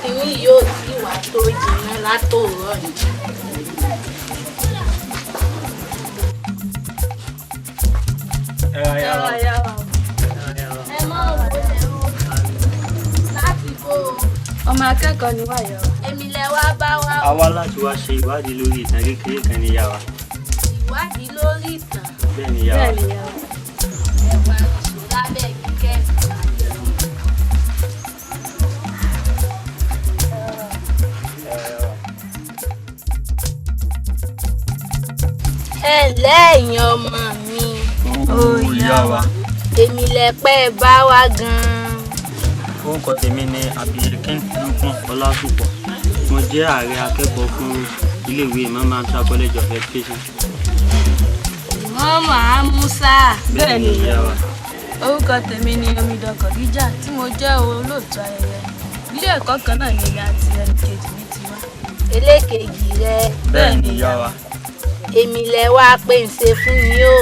Kínní yóò sì wá tó jiná látòórọ̀ ni. Ẹ mọ̀ wò ó láti bó o. Ọmọ akẹ́kọ̀ọ́ ni wá yọ. Èmi lẹ wá bá wá A wá láti wá ṣe ìwádìí lórí ìtàn kékeré kan ní ìyá wa. Ìwádìí lórí ìtàn. Bẹ́ẹ̀ ni ìyá wa. Bẹ́ẹ̀ ni ìyá wa. Ẹ wá sùn lábẹ́ kíkẹ́. Ẹ ǹlẹ́ ẹ̀yin ọmọ mi. Ó ìyá wa. Èmi lẹ pẹ́ bá wá gan-an. Orúkọ tèmi ni Abdulhakeem Lukman Ọlásùpọ̀. Mo jẹ́ ààrẹ akẹ́kọ̀ọ́ fún iléèwé Imam Hamza College of Education. Ìmọ̀ọ́mọ̀ Amusa. Bẹ́ẹ̀ ni ìyá wa. Orúkọ tèmi ni Omidan Khadija tí mo jẹ́ olóòtú ayẹyẹ. Ilé ẹ̀kọ́ kan náà ni èmi àti ẹnìkejì mi ti wá. Elékejì rẹ. Bẹ́ẹ̀ ni ìyá wa. Èmi lẹ wá pé ń ṣe fún yín o.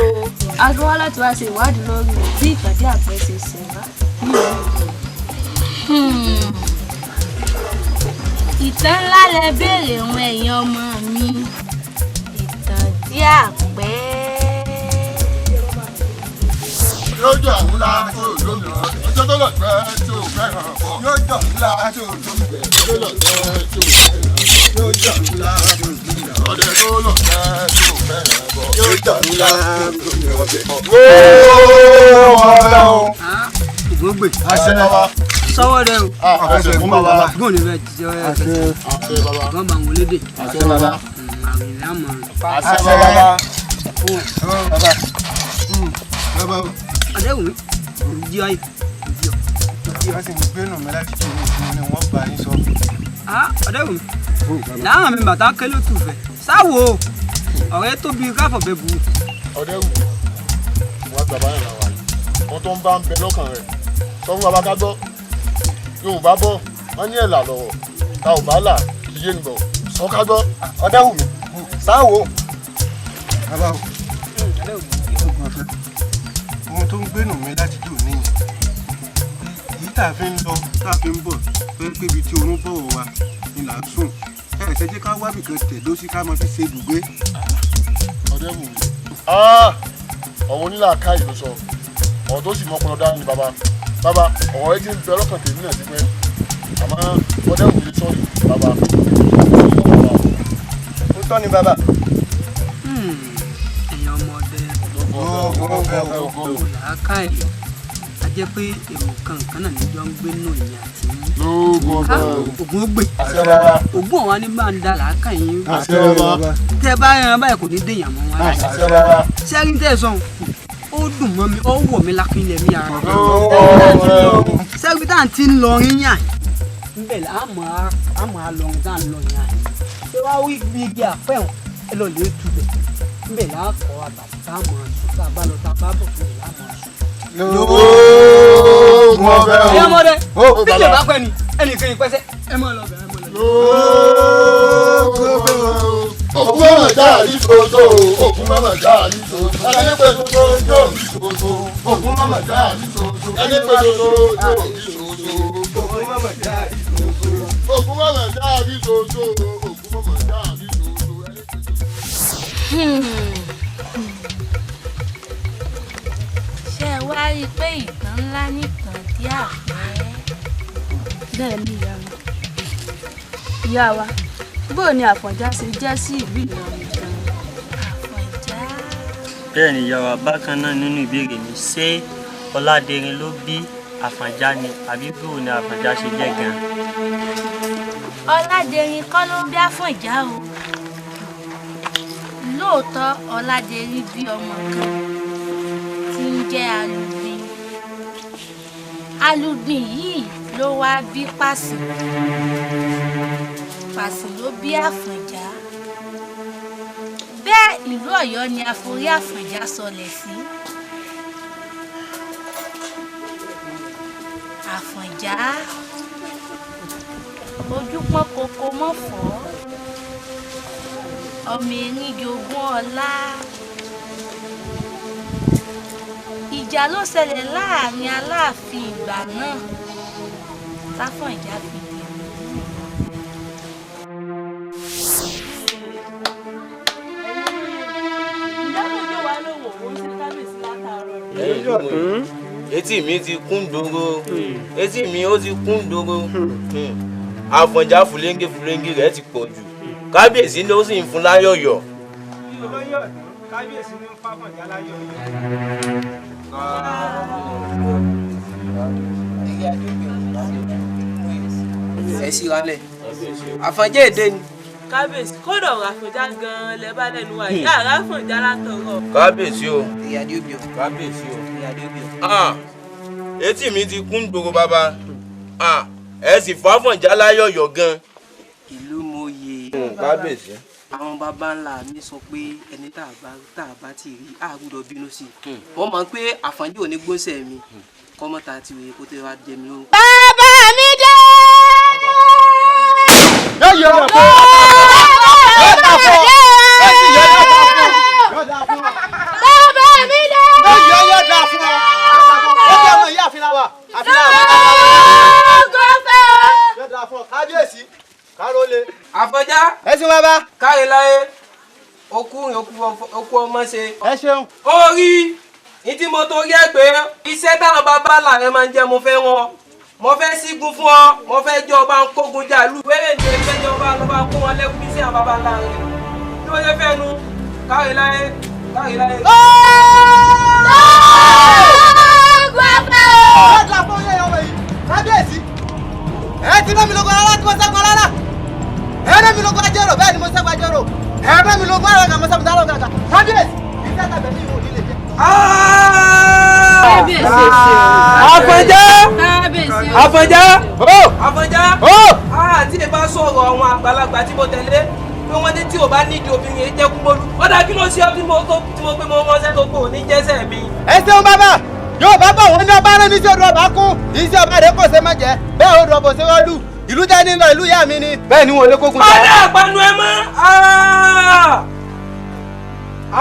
A gbé wá láti wá ṣe ìwádìí lórí bí ìpàdé àpẹ ṣe ṣẹ̀ wá ní ìlú Ìlọrin. Ìtàn ńlá lẹ béèrè òun ẹ̀yin ọmọ mi. Ìtàn tí àpẹ́. Yóò jọ ńlá tí ò lómìnira ọjọ́ tó lọ pẹ́ tí ò fẹ́ràn bọ̀. Yóò jọ ńlá tí ò lómìnira ọjọ́ tó lọ pẹ́ tí ò fẹ́ràn bọ̀. Yóò jọ ńlá tí ò lómìnira ọjọ́ tó lọ pẹ́ tí ò fẹ́ràn bọ̀. Yóò jọ ńlá tí ò lómìnira ọjọ́ tó lọ pẹ́. Ògúngbè. Àṣẹ bàbá. Sọ́wọ́ rẹ o. Àṣẹ fún bàbá. Gbọ́n ní bẹ́ẹ̀ jíjẹ́ ẹ fẹsẹ̀. Àṣẹ bàbá. Gbọ́n bá wọn lédè. Àṣẹ bàbá. Àrùn ìlà mọ̀. Àṣẹ bàbá. Bàbá. Bàbá. Adéwùmí, òjì ayé, òjì ọ. Wọ́n sì ń gbénú mi láti fi ìfún ni wọ́n bá yín sọ. Adéwùmí, láwọn mi bàtà ké ló tù fẹ́. Sáwo, ọ̀rẹ́ tóbi káfọ̀ bẹ bu. Ọ̀dẹ́wùmí, wọ́n gbà báyìí làwà yìí. Wọ́n tó ń bá ń bẹ lọ́kàn rẹ̀. Sọ fún bàbá ká gbọ́. Yorùbá bọ̀, wọ́n ní ẹ̀là lọ̀rọ̀. Ta ò bá là, kì í yé nìbọ̀. Sọ ká gbọ́. Ọ̀dẹ́wùmí, sáwo. Bàbá o, ohun tó ń gbénú mi láti jò níyìn èyí tá a fi ń lọ tá a fi ń bọ̀ tó ń pébi tí oorun bọ̀wọ̀ wa ni là ń sùn ẹ ṣe jẹ́ ká wábì kan tẹ̀dó sí ká máa fi ṣe ibùgbé. Ọ̀dẹ́wùmí. Ọ̀rọ̀ onílà ká ìlú sọ ọ̀rọ̀ tó sì mọ ọpọlọ dání ni bàbá bàbá ọ̀rọ̀ rẹ ti ń bẹ lọ́kàn tèmi náà ti pẹ́ àmọ́ Ọ̀dẹ́wùmí sọ yìí bàbá. Ó tọ́ ni bàbá. Ẹ̀yin ọmọdé làákàyè a jẹ́ pé èrò kankan náà níjọ ń gbé nù ìyẹn àti yín. Ògùn ó gbè ògùn ọ̀wá ní bá ń da làákàyè yín. Tẹ bá ẹran báyìí kò ní dèèyàn mọ́ wọn. Sẹ́rí tẹ̀ sọ̀n ó dùn mọ́ mi ó wọ̀ mí lákínlẹ̀ mi ara. Sẹ́rí tá à ń ti ń lọ yín yàn nbẹ̀ là á mọ̀ á lọ tá à ń lọ yàn. Ṣé wàá wí bí igi àpẹ̀wọ̀n ẹ lọ lè tu bẹ̀ nbẹ̀ là á kọ́ àbàtà tá a mọ̀ ọ́ sùn tá a bá lọ tá a bá bọ̀ nbẹ̀ là á mọ̀ ọ́ sùn. Lóògùn ọbẹ̀ o. Ẹ̀yin ọmọdé bí lè bá pẹ́ ni ẹnìkan ìpẹ́sẹ́ ẹ máa lọ bẹ̀rẹ̀ ẹ máa lọ. Lóògùn ọbẹ̀ o. Ògùn mọ̀mọ̀ já ní soso. Ògùn mọ̀mọ̀ já ní soso. Ẹni pé soso yóò ní soso. Ògùn mọ̀mọ̀ já ní soso. Ẹni pé soso yóò ní soso. Ògùn mọ̀mọ̀ já ní soso. Ògùn mọ̀mọ̀ já ní soso. Ògùn mọ̀mọ̀ já ní soso. Ẹni pé soso. Ṣé ẹ wá rí i pé ìtàn ńlá nìtàn tí àpẹ́? Bẹ́ẹ̀ ni ìyá wa. Ìyá wa, bó ni Àfọ̀njá ṣe jẹ́ sí ìlú Ìlọrin gan-an? Àfọ̀njá. Bẹ́ẹ̀ ni ìyá wa. Bákan náà nínú ìbéèrè mi, ṣé Ọládẹrin ló bí Àfọ̀njá ni àbí bó ni Àfọ̀njá ṣe jẹ́ gan-an? Ọládẹrin kọ́ ló bí Àfọ̀njá o. Lóòótọ́ Ọládẹrin bí ọmọ kan tí ń jẹ́ Alúgbìn. Alúgbìn yìí ló wá bí Pàṣín. Pàṣín ló bí Àfọ̀njá. Bẹ́ẹ̀ ìlú Ọ̀yọ́ ni àforí Àfọ̀njá sọlẹ̀ sí. Àfọ̀njá ojú pọ́n koko mọ́fọ́ ọmọ erin jogún ọlá. Ìjà ló ṣẹlẹ̀ láàrin Aláàfin ìgbà náà táfọ̀njá fi dèrò. Ìlú mòye, etí mi ti kún dòrò, etí mi ó ti kún dòrò. Àfọ̀njá fúlẹ́ńgé fúlẹ́ńgé rẹ̀ ti pọ̀ jù, kábíyèsí ló sì ń fún láyọ̀yọ̀. Olóyè ọ̀tún, kábíyèsí ní ń fáfọ̀njá láyọ̀yọ̀. Ẹ síra lẹ, Àfọ̀njá èdè ni. Kábíyèsí, kódà ọ̀rọ̀ Àfọ̀njá gan-an lẹ bá lẹ́nu wa yìí, àrà Àfọ̀njá látọ̀rọ̀. Kábíyèsí o. Ìyàdí òbí o. Kábíyèsí o. Ìyàdí òbí o. Etí mi ti kún gbogbo bàbá, ẹ sì fáfọ̀njá láyọ̀yọ̀ gan. Ìlú mòye. Kábíyèsí. Àwọn baba ńlá mi sọ pé ẹni tá a bá ti rí a gbọ́dọ̀ bínú sí i. Wọ́n mọ̀ pé Àfọ̀njá ò ní gbóṣẹ́ mi, kọ́mọ́ta ti wèé kó tẹ́ wá jẹ mi lórúkọ. Bàbá mi dé. Bàbá mi dé. Àfọ̀njá. Ẹ ṣeun bàbá. Káre láyé, okú okú ọmọ ṣe. Ẹ ṣeun. Orí ní tí mo torí ẹ pé iṣẹ́ táwọn bàbá ńlá rẹ máa ń jẹ́ mo fẹ́ wọn. Mo fẹ́ sígun fún ọ, mo fẹ́ jẹ́ ọba ń kógun jà lù. Wẹ́rẹ́ ní ẹgbẹ́ jẹ́ ọba lọ́ba kó wọn lẹ́kùn bí sí àwọn bàbá ńlá rẹ. Bí wọ́n ṣe fẹ́ nu, káre láyé, káre láyé. Kábíyèsí, ẹ ti rán mi lóko rárá tí mo sẹ́gun rárá. Ẹ rán mi lóko ajérò bẹ́ẹ̀ ni mo sẹ́gun ajérò. Ẹ rán mi lóko àrọ̀gà mo sẹ́gun àrọ̀gà. Kábíyèsí, iṣẹ́ tàbí mi ò ní lè jẹ́. Àfọ̀njá! Àfọ̀njá! Àfọ̀njá! Àti ìbá sọ̀rọ̀ àwọn àgbàlagbà tí mo tẹ̀lé pé wọ́n ní tí ò bá nídìí obìnrin jẹ́ kúmọ́lú. Ó dà kí ló ṣe ọ́ tí mo pé mo ránṣẹ́ tó kò ní jẹ́sẹ̀ mi. Ẹ ṣeun bàbá, yóò bá bọ̀ wọ́n ní ọba rán ní sí odò ọba kún. Iṣẹ́ ọba rẹ̀ kò ṣe má jẹ́, bẹ́ẹ̀ odò ọbọ̀ ṣe wọ́n lù. Ìlú jẹ́ nínú ìlú ìyá mi ni. Bẹ́ẹ̀ ni wọn ò lè kógun jà. Ọ̀dà àpanu ẹ mọ́!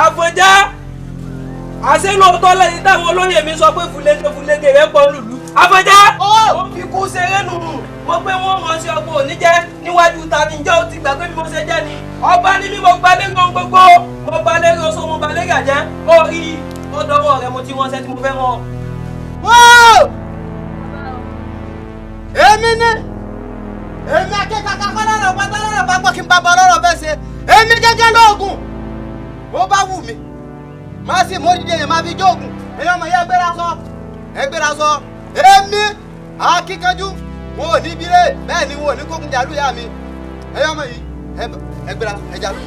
Àfọ̀njá! Àṣé lóòótọ́ lẹ́yìn táwọn olóyè mi sọ pé fúlẹ́gẹ́ fúlẹ́gẹ́ rẹ̀ pọ̀ lùlù. Àfọ̀njá! Ó fi kú ṣeré nù. Mo pé wọ́n ránṣẹ́ ọgbọ́n òní jẹ́ níwájú ta ni ǹjẹ́ ó ti gbàgbé bí mo ṣe jẹ́ ni. Ọba ni mí, mo gba lẹ́gàn gbogbo. Mo gba lẹ́gàn oṣù, mo gba lẹ́gàn jẹ́. Ó rí ó dọwọ́ rẹ mo ti ránṣẹ́ tí mo fẹ́ rán. Èmi ni èmi akẹ́kọ̀ọ́ kọ́lọ́rọ̀ pátá lọ́rọ̀ bá gbọ́ kí n bá bọ́ lọ́rọ̀ bẹ́ẹ̀ ṣe. Èmi gẹ́gẹ́ lóògùn. Bó bá wù mí, má sì mú dídé yẹn má fi jóògùn. Èmi ọmọ yẹn gbéra sọ, ẹ gbéra sọ. Èmi akíkanjú, wọn ò ní bírè, bẹ́ẹ̀ ni wọn ò ní kókun jàlú ìyá mi. Ẹyọ ọmọ yìí, ẹ gbéra ẹ jàlú.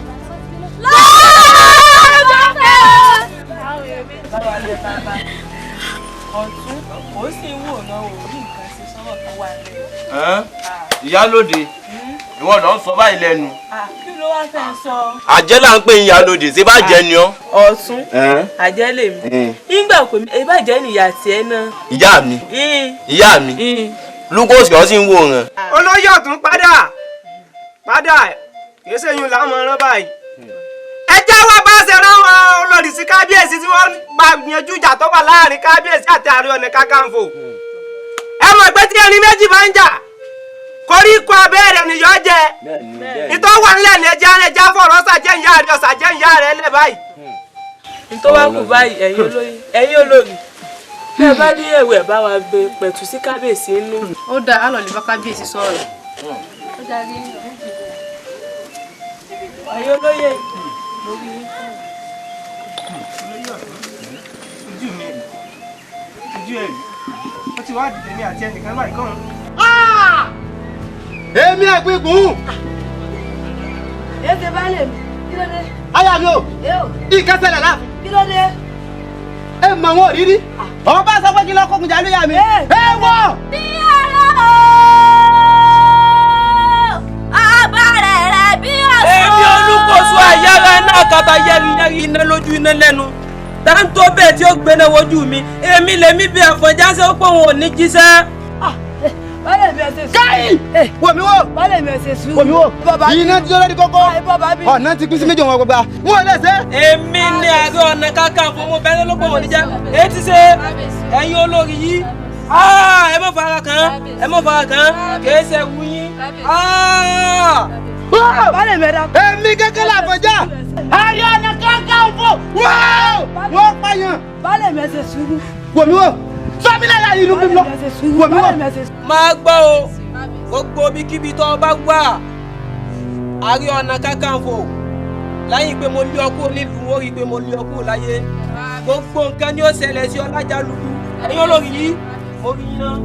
Ọ̀tún, ó sì ń wò náà ò rí nǹkan ṣe sọ́rọ̀ tó wà lẹ́yìn. Ìyálóde, ìwọ ló ń sọ báyìí lẹ́nu. Kí ló wá fẹ́ sọ? Àjẹ́ là ń pè ìyálóde, ṣé bá jẹ ni ọ́? Ọ̀tún, àjẹ́ lèmi. Nígbà pé ìbàjẹ́ nìyá tiẹ̀ náà. Ìyá mi, ìyá mi, Lúkọ́sì ọ̀ sì ń wò ràn. Olóyè ọ̀tún padà, padà, kìí ṣe yún láwọn ọ̀rọ̀ báyìí. Ẹ jẹ́ wá bá ṣe rán wọn olórí sí kábíyèsí tí wọ́n bá yanjú ìjà tó wà láàrin kábíyèsí àti Ààrẹ Ọ̀nà Kakanfò. Ẹ mọ̀ pé tí erin méjì bá ń jà, koríko abẹ́rẹ́ nìyọ́ jẹ. Ìtọ́ wà nílẹ̀ ní ẹja rẹ̀ já fọ̀rọ̀ ṣàjẹ́ ìyá rẹ̀ ọ̀ṣàjẹ́ ìyá rẹ̀ lẹ̀ báyìí. Ìtọ́ wá kù báyìí, ẹ̀yin olórí, bí ẹ bá ní ẹ̀wẹ̀ bá wa gbé pẹ̀tù sí kábíyèsí inú. Ó dáa, á lọ lè bá kábíyèsí sọ̀rọ̀. Ẹ̀yin olóyè, lórí yín. Ojú mi, ojú ẹ̀ rí, ó ti wá dìde ní àti ẹnìkan báyìí kàn. Èmi ẹ̀gbìngùn. Èsè baálé mi, kí ló dé? Aya mi o, ìkẹsẹ̀lẹ̀ láàfin. Kí ló dé? Ẹ mọ̀ wọn ò rírí. Ọba sọ pé kí lọ kókun jà lóyà mi. Ẹ wọ̀! Bí ara o, abàrẹ̀ rẹ̀ bí ọ̀sán. Èmi Olúkòso àyàrá iná kàtà yẹ́rìyẹ́rì iná lójú iná lẹ́nu. Táńtó bẹ́ẹ̀ tí ó gbéná wojú mi, èmi lèmi bí Àfọ̀njá ṣe ó pé òun ò ní jíṣẹ́. Baálé mi ẹ ṣe sùúrù. Káyì! Wò mí wò! Baálé mi ẹ ṣe sùúrù. Wò mí wò! Iná ti lórí kókó. Ọ̀nà ti pín sí méjì wọn gbogbo. Wọ́n ò lè ṣe. Èmi ni Ààrẹ Ọ̀nà Kakanfò, mo bẹ́ẹ̀ ló pé òun ò ní jẹ́. Èyí ti ṣe ẹ̀yin olórí yìí. Ẹ má fara kàn, ẹ má fara kàn, kìí ṣe wù yín. Baálé mi ẹ dákun. Èmi kékeré l'Àfọ̀njá. Ààrẹ Ọ̀nà Kakanfò. Wọ́n pààyàn. Baálé mi ẹ ṣe sùúrù. Wò mí wò sọmi láyà inú bí mi lọ wò mí wò. Máa gbọ́ o, gbogbo ibikíbi tó o bá wà, Ààrẹ Ọ̀nà Kakanfò, láyìn pé mo lé ọ kúrò nílùú, ó rí i pé mo lé ọ kúrò láyé. Gbogbo nǹkan ni ó ṣẹlẹ̀ sí ọ lájálùú. Ẹ̀yin olórí yìí, mo rí yín náà.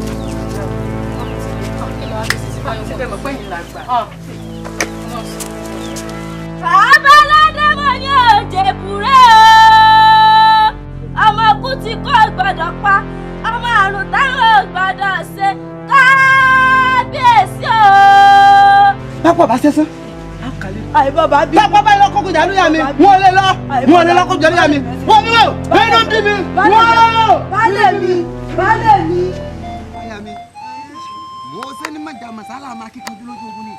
Babaládé mo ní òjèbúrẹ́ o, ọmọ kú ti kọ́ gbọ́dọ̀ pa, ọmọ àrùn táwọn ò gbọ́dọ̀ ṣe, kábíyèsí o. Pápá bá ṣẹ́sán. Àìbọ̀bá bí. Pápá báyìí lọ́kọ́ kọjá lóyà mi, wọ́n lé lọ, wọ́n lé lọ́kọ́ kọjá lóyà mi, wọ́n mi wò, inú bí mi, wọ́n. Baálé mi, baálé mi. Aya mi, mo ṣe ní mọ̀jà màsálà máa kíkanjú lójú ogun ni.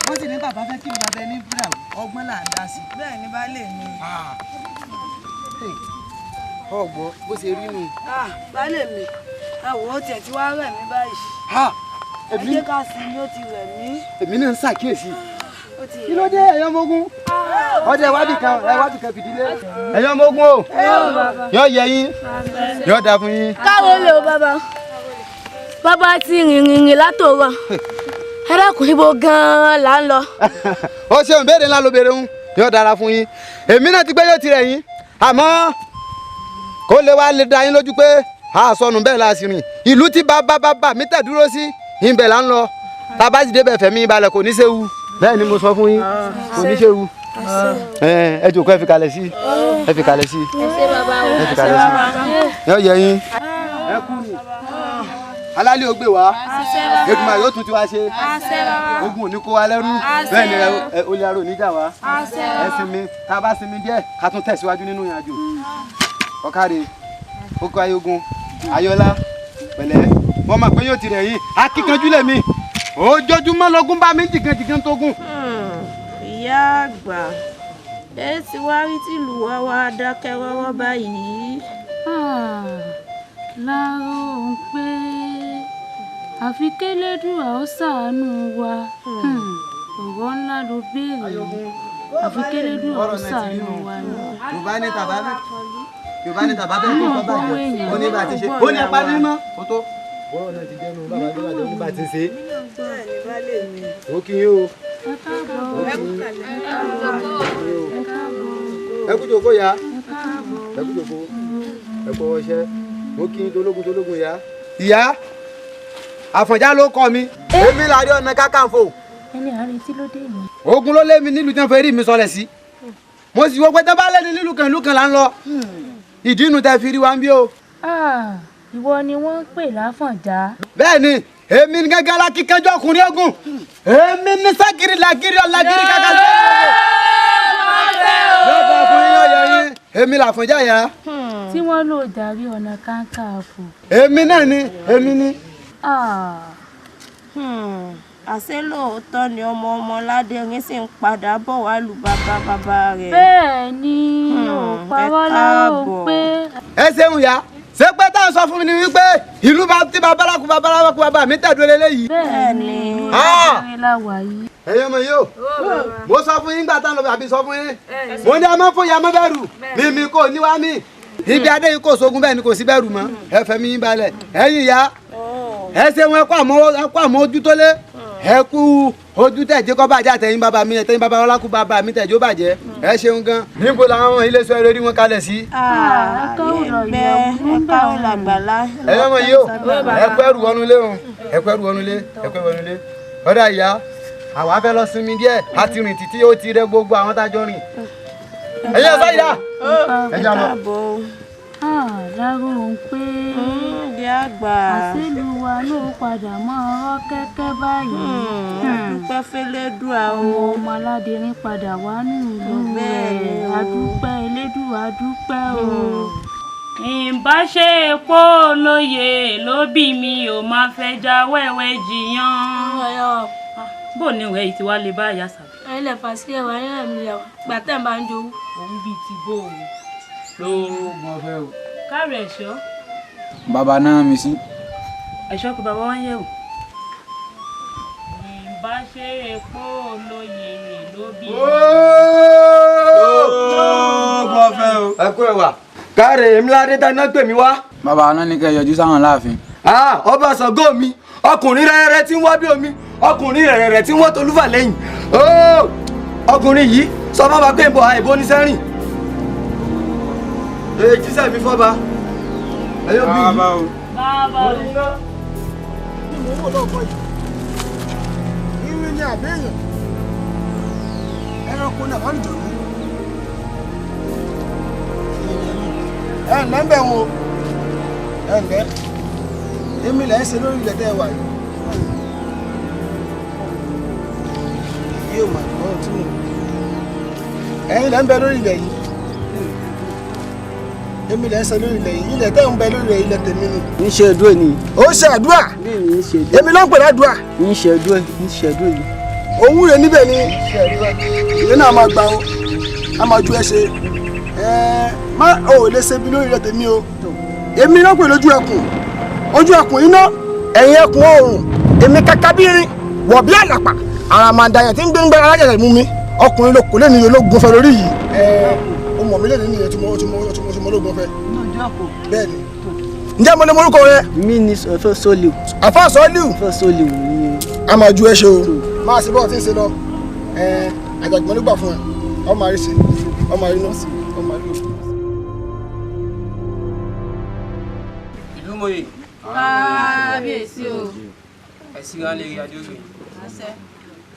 Wọ́n sì ní bàbá fẹ́ kí bàbá ẹni búra ọgbọ́n là ń dá sí. Bẹ́ẹ̀ ni baálé mi. Ọgbọ́n bó ṣe rí nu. Baálé mi, àwọ̀ tiẹ̀ ti wá rẹ̀ mí báyìí. Ẹ jẹ́ ká sinmi, ó ti rẹ̀ mí. Èmi náà ń ṣàkíyèsí. Kí ló dé ẹ̀yọ́ ọmọ ogun? Ọdẹ ìwádìí kan, ìwádìí kan fìdílé. Ẹ̀yọ́ ọmọ ogun o, yóò yẹ yín, yóò dáa fún yín. Káwo lè o bàbá. Bàbá ti rìn rìn rìn látòrọ. Ẹ dákun, ibo gan-an là ń lọ. Ó ṣeun, béèrè ńlá ló béèrè ń, yóò dára fún yín. Èmi náà ti gbé yóò tirẹ̀ yín, àmọ́ kó lè wá lè dá yín lójú pé a sọnù bẹ́ẹ̀ la sì rìn. Ìlú tí bàbá bàbá mi tẹ̀ dúró sí, ibẹ̀ là ń lọ. Tá a bá sì débẹ̀ fẹ̀mí balẹ̀ kò ní séwu. Bẹ́ẹ̀ ni mo sọ fún yín, kò ní séwu. Ẹ jòkó, ẹ fi kalẹ̀ sí, ẹ fi kalẹ̀ sí, ẹ fi kalẹ̀ sí. Yóò yẹ yín. Ẹ kú ni alálẹ̀ ó gbé wá, Èdùmàrè yóò tún ti wá ṣe, ogun ò ní kó wa lẹ́rú, bẹ́ẹ̀ ni olè aró níjà wá. Ẹ sinmi, tá a bá sinmi díẹ̀ ká tún tẹ̀síwájú nínú ìrìnàjò. Ọ̀kàrẹ̀ oko ayogun Ayọ̀lá pẹ̀lẹ́, wọ́n mọ̀ pé yóò ti rẹ̀ yín, akíkanjú lèmi, ojoojúmọ́ lógún bá mi jìgànjìgàn tógún. Ìyá àgbà, ẹ ti wá rí tìlú wa wá dákẹ́ rọ́rọ́ báyìí. Láàárọ̀ ń pé àfi kélédùà ó ṣàánú wa, ọ̀rọ̀ ńlá ló béèrè, àfi kélédùà ó ṣàánú wa ni. Yorùbá ní tàbá fẹ́, Yorùbá ní tàbá fẹ́ kó kọ́ bàjẹ́, ó ní bá ti ṣe, ó ní apá mímọ́, ó tó. Bọ́rọ̀ náà ti jẹ́nu bàbá tó bàjẹ́, ó ní bá ti ṣe. Ó kí yín o. Ẹ kú jòkó ya, ẹ kú jòkó, ẹ kú ọṣẹ, mo kí yín tológun tológun ya. Ìyá Àfọ̀njá ló kọ mi, èmi l'Ààrẹ Ọ̀nà Kakanfò. Ẹni àárín tí ló dé mi. Ogun ló lé mi nílùú tí wọ́n fẹ́ rí mi sọlẹ̀ sí. Mo sì wọ pé tán bá lé ní nílùú kan, ìlú kan là ń lọ. Ìdí inú tẹ fi rí wa ń bí o. Ìwọ ni wọ́n ń pè láfọ̀njá. Bẹ́ẹ̀ ni, èmi ní gángan lákìkanjú ọkùnrin ogun. Èmi ní ságìrì làgìrì ọ̀làgìrì kàkà lọ́dọ̀ ọkùnrin yóò yẹ yín. Èmi l'Àfọ̀njá yá. Tí wọ́n lò darí Ọ̀nà Kakanfò. Èmi náà ni, èmi ni. Àṣé lóòótọ́ ni ọmọ ọmọ Ládẹrin sì ń padà bọ̀ wá lu bàbá bàbá rẹ̀. Bẹ́ẹ̀ ni, ò parọ́ lọ́wọ́ pé. Ẹ ṣeun ya, ṣé pé táwọn sọ fún mi ni wípé ìlú tí babaláku babaláku bàbá mi tẹ̀dó lélẹ́yìí. Bẹ́ẹ̀ ni, ìlú Ládẹrin la wà yìí. Ẹ̀yin ọmọ yìí o, mo sọ fún yín gbà tán lọ àbí sọ fún yín. Mo ní ọmọ fún yàmọ́ bẹ̀rù, mímí kò ní wá mí. Ibi adé yìí kò sógun bẹ́ẹ̀ ni kò sí bẹ̀rù mọ́. Ẹ fẹ̀mí yín balẹ̀. Ẹ̀yin ìyá, ẹ ṣeun, ẹ kú àmọ́ ojú tó lé. Ẹ kú ojú tẹ̀ jẹ́ kọ́ bàjẹ́ àtẹ̀yìn bàbá mi, àtẹ̀yìn bàbá ọlákú bàbá mi tẹ̀jọ́ bàjẹ́. Ẹ ṣeun gan. Níbo làwọn ilé sọ eré wọn kalẹ̀ sí? Ẹ̀yin ọmọ yìí o, ẹ kú ẹrù wọnú lé o, ẹ kú ẹrù wọnú lé, ẹ kú ẹrù wọnú lé. Ọ̀dà ìyá, àwa fẹ́ lọ sinmi díẹ̀, a ti rìn títí ó ti rẹ gbogbo àwọn tá a jọ rìn. Ẹ̀yin ọ̀sán ìyá, ẹ já lọ. Láró ń pé àṣìlú wa ló padà mọ́ ọ̀rọ̀ kẹ́kẹ́ báyìí. Adúpẹ́ fẹ́lẹ́dùà o. Ọmọ ọmọ Aládẹrin padà wá nílùú rẹ̀. Adúpẹ́ Elédùà, adúpẹ́ o. Ìbá ṣe epo olóye ló bí mi ò máa fẹ́ já wẹ́wẹ́ jiyàn. Bó ni ìwé yìí ti wá lè bá ìyá sàbí. Ẹ̀yin lè fà sí ẹwà yẹn mi lẹ́wà gbà tẹ̀ ń bá ń jowú. Òun bíi ti bó o. Lóògùn ọ̀fẹ́ o. Káàrọ̀ ẹ̀ṣọ́. Bàbá náà mi sí. Ẹ̀ṣọ́ pé bàbá wa ń yẹ̀wò. Ìbá ṣe epo olóye ló bí mi. Lóògùn ọ̀fẹ́ o. Ẹ kú ẹwà. Káàrẹ̀ èmi ládé dáná pè mí wá. Bàbá náà ní kẹ́ yọjú sáwọn láàfin. Ọba Ṣàngó mi, ọkùnrin rẹ̀rẹ̀ tí ń wá bí omi, ọkùnrin rẹ̀rẹ̀ tí ń wọ́n tolúfà lẹ́yìn. Ọkùnrin yìí sọ fún bàbá pé ń bọ̀ àìbó ní sẹ́rìn. Èyí jíṣẹ́ mi fọ́ba. Ẹyọ bí yìí. Bàbá o. Irin ni àbẹ́yàn, ẹranko náà wọ́n jọ ní. Ẹ ǹlẹ́ ń bẹ̀ wọn o, ẹ ǹlẹ́, èmi lẹ́ ń ṣe lórí ilẹ̀ tẹ́ ẹ wà yìí. Yóò mà gbọ́ ohun tí mò ń wí. Ẹ̀yin lẹ́ ń bẹ lórí ilẹ̀ yìí. Èmi lẹ́ ń ṣe lórí ilẹ̀ yìí, ilẹ̀ tẹ́ ń bẹ lórí ilẹ̀ ilẹ̀ tèmi ni. Ń ṣe àdúrà ni. Ó ṣe àdúrà. Èmi ló ń pè ládùúrà. Ń ṣe àdúrà, ń ṣe àdúrà yìí. Òun rè níbẹ̀ ni ìyẹn náà máa gbà ó, a máa ju ẹ ṣe. Má ò lè ṣe bí lórí ilẹ̀ tèmi o. Èmi ló ń pè lójú ẹkùn, ojú ẹkùn iná, ẹ̀yìn ẹkùn oòrùn, èmi kàkàbírin, wọ̀ bí àlàpà, àràmàǹdàyàn tí ń gbé ń gbára alájàjà mú mi, ọkùnrin ló kò lè ní ológun fẹ́ lórí yìí. Ó mọ̀ mí lè ní ìyẹn tí mo ológun fẹ́. Bẹ́ẹ̀ ni. Ǹjẹ́ mo lè mọ orúkọ rẹ? Mi ni Àfà Sọ́líù. Àfà Sọ́líù. Àfà Sọ́líù ni. A máa ju ẹ ṣe o. Máa ṣe bọ́ọ̀ tí ń ṣe lọ. Àjàgbọ́n ló gbà fún ẹ. Ọmọ àríṣe, ọmọ àrínú, ọmọ àrílò. Ìlú mòye. Kábíyèsí o. Ẹ̀sìn wa lè rí adóge.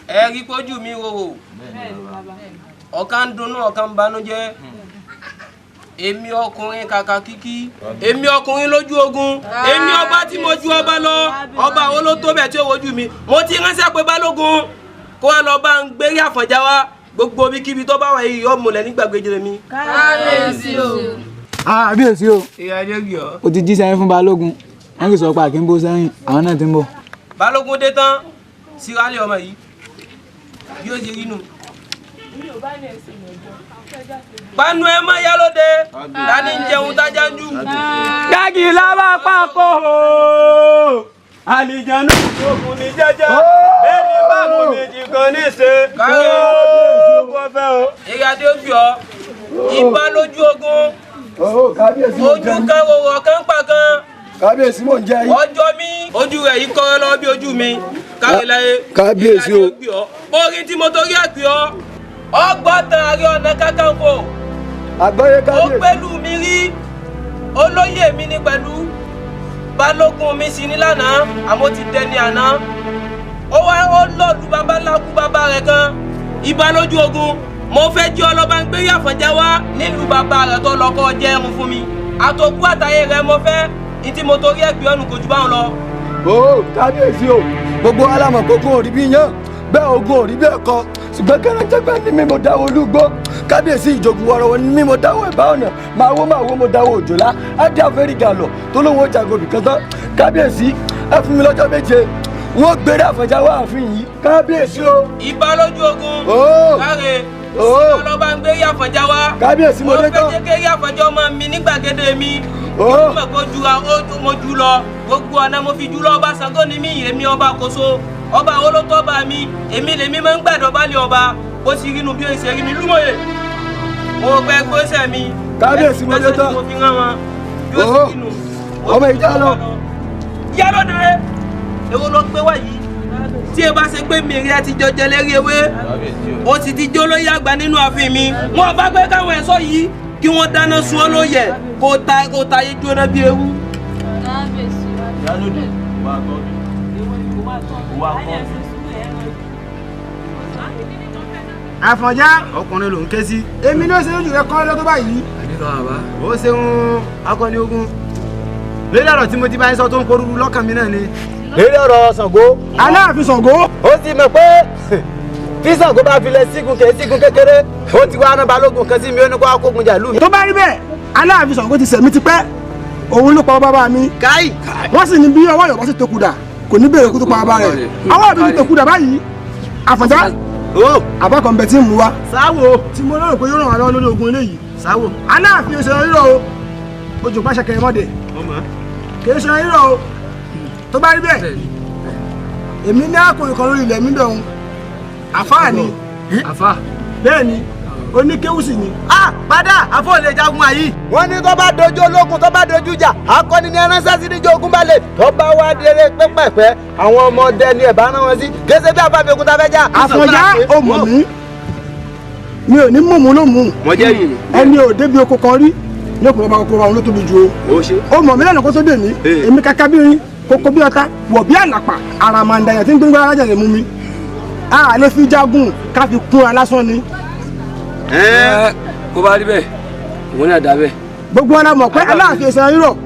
Ẹ rí pójú mi rorò. Ọ̀kan ń dunnú, ọ̀kan ń banújẹ́. Èmi ọkùnrin kàkà kíkí, èmi ọkùnrin lójú ogun, èmi ọba tí mo ju ọba lọ, ọba wo ló tó bẹ̀ tí ó wojú mi. Mo ti ránṣẹ́ pé Balógun kó wá lọ bá ń gbérí Àfọ̀njá wá, gbogbo ibikíbi tó bá wà yìí yọ mọ̀lẹ́ nígbàgede mi. Kábíyèsí o. Kábíyèsí o. Ìyá Adégi ọ. O ti jí sẹ́yìn fún Balógun, wọ́n kì í sọ pé àkínbó sẹ́yìn, àwọn náà ti ń bọ̀. Balógun dé tán, síra lé ọmọ yìí, bí ó ṣe rí nù. Panu ẹ mọ yálóde, tani ń jẹun tájà ń jù. Gági lábá pákó o, àlìjánu òkun ní jẹ́jẹ́, bẹ́ẹ̀ni báwo méjì kan ní ṣe. Kó fẹ́ o. Ìyá adé ó fi ọ, ìbá lójú ogun, ojú kan wòwò kan pa kan. Kábíyèsí mò ń jẹ yín. Ọjọ́ mi, ojú rẹ̀ yìí kọ́ lọ bí ojú mi, kárí láyé. Kábíyèsí o. Orin tí mo torí ẹ̀ pè ọ́, ọgbọ́n Ààrẹ Ọ̀nà Kakanfò. Àgbọ́yé kábíyèsí. Ó pẹ̀lú mi rí, olóyè mi ní pẹ̀lú, Balógun mi sì ní lánàá, àmọ́ ti dẹni àná. Ó wá ó lọ́ọ̀lù bàbá ńlá kú bàbá rẹ̀ kan, ìbá lójú ogun. Mo fẹ́ jí ọlọ́ba ń gbé Àfọ̀njá wá nílùú bàbá rẹ̀ tó lọ kọ́ jẹ́ ẹrun fún mi. Àtòkú àtàyè rẹ̀ mo fẹ́, ní tí mo torí ẹ̀ pé ọ̀nù kò ju báwọn lọ. Ó kábíyèsí o, gbogbo alámọ̀ gbogbo òrí bí yán, bẹ́ẹ̀ ogun òrí bẹ́ẹ̀ kọ, ṣùgbọ́n kẹrẹ́jẹ́gbẹ́ ní mi mo dáwọ́ olúgbó. Kábíyèsí ìjògùn wọ̀rọ̀wọ̀ ní mi mo dáwọ́ ìbá ọ̀nà, máa wó máa wó mo dáwọ́ òjòlá, á dé àfẹ́ríkà lọ tó lóun ó jagun òbí kan tán. Kábíyèsí ẹ fún mi lọ́jọ́ méje, wọ́n gbére Àfọ̀njá wá ààfin yìí. Kábíyèsí o. Ìbá lójú ogun. Káre. Ọlọ́ba ń gbé Àfọ̀njá wá. Kábíyèsí mo dé tán. Mo fẹ́ jẹ́ kí Àfọ̀njá ọmọ mi ní gbàgede mi. Ó mọ̀ kó ju mo jù lọ, gbogbo ọ̀nà mo fi jù lọ. Ọba Ṣàngó ni mí, èmi ọba Kòso, ọba olótọ́ bá mi, èmi lèmi máa ń gbàdọ̀ balẹ̀ ọba. Bó ti rí nu bí ó ṣe rí mi lúmọ̀ye. Mo gbẹ gbósẹ̀ mi. Kábíyèsí mo dé tán. Mo fi rán wọn. Bí ó ṣe rí nu. Ọmọ ìjà lọ. Yálòdè, èwo ló gbé wá yìí? Tí ẹ bá ṣe pé mi rí ẹ ti jọjẹ lérí ewé, ó sì ti jó lóyè àgbà nínú ààfin mi. Wọn bá gbé káwọn ẹ̀ṣọ́ yìí kí wọ́n dáná sun ọ́ lóye kó ta yé jóná bí ewu. Yálòdè, wà á tọ́ bí. Wà á kọ́ bí. Àfọ̀njá. Ọkùnrin ló ń ké sí. Èmi ló ṣe ojú rẹ kọ́ lọ́tọ́ báyìí. Àdìsọ bàbá. Ó ṣeun akọni ogun. Lórí ọ̀rọ̀ tí mo ti bá yín sọ tó ń korúurú lọ́kàn mi náà ni. Lórí ọ̀rọ̀ Ṣàngó. Aláàfin Ṣàngó. Ó ti mọ̀ pé tí Ṣàngó bá fi lẹ sígun kè sígun kékeré, ó ti wá rán Balógun kan sí mi ó ní kó wá kógun jà lù mí. Tó bá rí bẹ́ẹ̀, Aláàfin Ṣàngó ti sẹ̀mí tipẹ́, òun ló pa bàbá mi. Káì. Wọ́n sì ní bí ọwọ́ Yorùbá sì tókù dà, kò ní bèrè kó tó pa bàbá rẹ̀. Ọwọ́ mi ti tókù dà báyìí. Àfọ̀njá. Àbá kan bẹ tí ń mú wa. Sáwò. Tí mo lérò pé yóò ràn wá lọ́wọ́ lórí ogun eléyìí. Sáwò. Aláàfin ṣe rírọ̀ o, ojú pàṣẹ kẹrin mọ́dẹ. Kì í ṣe rírọ̀ o, tó bá rí bẹ́ẹ̀, èmi ní àkòrò kan lórí ilẹ̀ mi dọ̀hún. Àfáà ni. Àfáà. Bẹ́ẹ̀ ni, Oníkéwù sì ni. A padà àfọ̀ lè jagun àyí. Wọ́n ní tó bá dojú ológun tó bá dojú ìjà akọni ni ẹránṣẹ́ sí níjọ́ ogun balẹ̀ tó bá wá délé pẹ́pẹ́pẹ́ àwọn ọmọdé ni ẹ̀bá rán wọn sí kése bí àbámi ogun tá fẹ́ jà. Àfọ̀njá ò mọ̀ mí, mi ò ní mọ̀mú ló mú. Ẹni ò débi oko kan rí ní òkú bàbá kókó àwọn ló tóbi ju o. Ó mọ̀ mí lẹ́nu kó tó dè mí, èmi kàkà bí rin kókó bí ọ̀tá wọ̀ bí àlàpà àràmàǹdà yẹn tí ń gbégbá alájà lè mú mi. A lè fi jagun ká fi kúnra lásán ni. Kó bá rí bẹ́ẹ̀ òun náà dá bẹ́ẹ̀. Gbogbo ara mọ̀ pé Aláàfin ẹsẹ̀ rírọ̀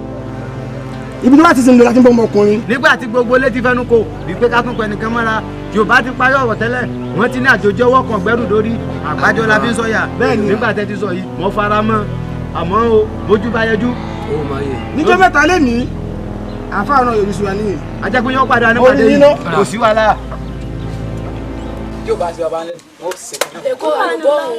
ibi tí wọ́n ti sin lò láti ń bọ́ ọmọkùnrin. Nígbà tí gbogbo ilé ti fẹnu kò bí pé ká tún pẹ nìkan mọ́ra Yorùbá ti parí ọ̀rọ̀ tẹ́lẹ̀ wọ́n ti ní àjòjì ọwọ́ kan gbẹ́rù dórí àgbájọ la fi ń sọ̀yà nígbà tẹ́ ti sọ yìí mo fara mọ́ àmọ́ o bójú bá yẹjú. Níjọ́ mẹ́ta lé ní àfáà náà Yorùbá sùwà nìyẹn. Ajẹ́pẹ́ yóò padà nípàdé yìí kò sí wàhálà. Tí o bá ṣe bàbá ńlẹ̀ wọ́n sì ṣe. Èkó àlùbọ̀ òun.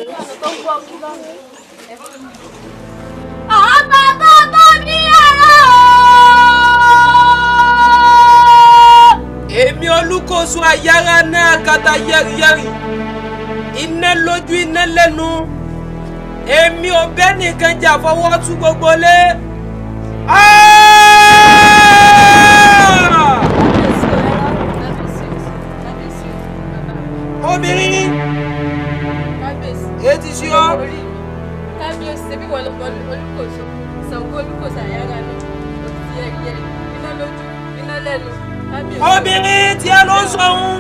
Ọba tó tó ní ara o. Èmi Olúkòso ayára náà kata yẹ́rìyẹ́rì iná lójú iná lẹ́nu èmi ò bẹ́ nìkan jà fọwọ́ tú gbogbo lé. Obìnrin etí sí ọ. Kábíyèsí bí wọ́n lọ bọ́ Olúkòso Ṣàngó Olúkòso àyàrá náà òtítì yẹ́rìyẹ́rì iná lójú iná lẹ́nu. Obìnrin tí a ló ń sọ ohun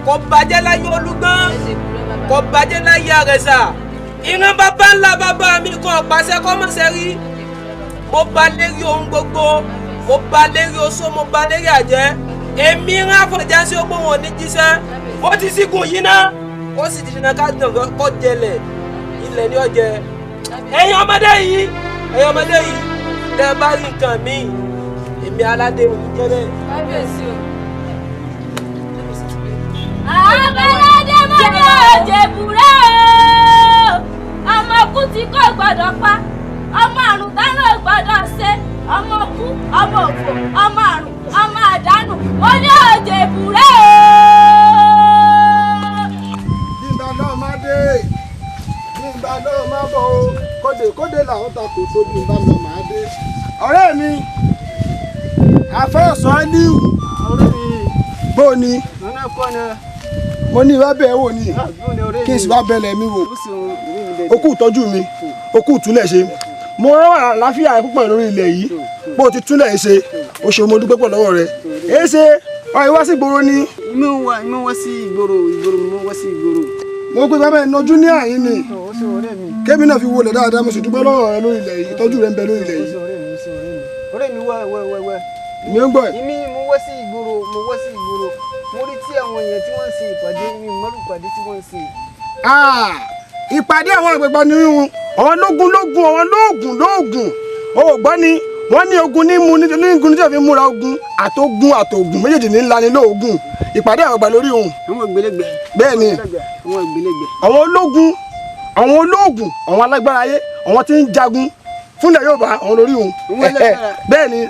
kò bàjẹ́ láyé Olúgbọ́n kò bàjẹ́ láyé Àrẹ̀sà ìran bàbá ńlá bàbá mi kan pàṣẹ kọ́mọ́sẹ̀ rí mo bá lérí ohun gbogbo mo bá lérí oṣó mo bá lérí àjẹ́ èmi rán Àfọ̀njá sí ogbó wọn ní jíṣẹ́ mo ti sígun yìí ná ó sì ti ṣìnà ká dàn kọ́ jẹlẹ̀ ilẹ̀ ní ọjẹ́ ẹ̀yin ọmọdé yìí tẹ́ ẹ bá rí nǹkan míì èmi aládé òní jẹ́ bẹ́ẹ̀. Kábíyèsí o. Àbẹ̀lẹ́dẹ́ mọ́ni òjèbúrẹ́ o. Ọmọ kú tí kò gbọ́dọ̀ pa, ọmọ àrùn dáná gbọ́dọ̀ ṣe, ọmọ kú, ọmọ òfò, ọmọ àrùn, ọmọ àdánù, ó ní òjèbúrẹ́ o. Bí n bá náà má dé, bí n bá náà má bọ̀ o, kóde kóde làwọn ta kò tó bí n bá lọ má dé. Ọ̀rẹ́ mi, àfẹ́sọ̀ Aliu, bó o ní? Mo ní ìwà bẹ́ẹ̀ wò ni kí n sì wá bẹ̀lẹ̀ mi wò. O kú ìtọ́jú mi, o kú ìtúlẹ̀ ṣe. Mo rán àlàáfíà rẹ púpọ̀ lórí ilẹ̀ yìí, bó o ti túlẹ̀ ṣe, o ṣe mo dúpẹ́ pọ̀ lọ́wọ́ rẹ. Èé ṣe ọ̀rẹ́ wá sí ìgboro ni. Ìmọ̀ wá sí ìgboro, ìgboro mo wá sí ìgboro. Mo pe bàbá ìnájú ní àyín ni. Kémi náà fi wọlé dáadáa, mo sì dúpẹ́ lọ́wọ́ rẹ lórí ilẹ̀ yìí, ìtọ́jú rẹ ń bẹ lórí ilẹ̀ yìí. Ọ̀rẹ́ mi wá wá wá wá. Mi ń gbọ́ ẹ̀. Èmi mo wá sí ìgboro, mo wá sí ìgboro. Mo rí tí àwọn èèyàn tí wọ́n ń ṣe ìpàdé, mi mọ́rù ìpàdé tí wọ́n ń ṣe. Ìpàdé àwọn àgbẹ̀gbọ́n ni wọn, àwọn lógun lógun, àwọn lóògùn lóògùn. O ò gbọ́ ni, wọ́n ní ogun ní mu ní ogun ní tí wọ́n fi múra ogun, àtogun àtògùn méjèèjì ní ńlá ni lóògùn. Ìpàdé àwọn àgbà lórí òun. Àwọn ògbélégbè. Bẹ́ẹ̀ ni. Àwọn ògbélégbè. Àwọn ológun, àwọn olóògùn, àwọn alágbára ayé, àwọn tí ń jagun fúnlẹ̀ Yorùbá, àwọn lórí òun. Bẹ́ẹ̀ ni.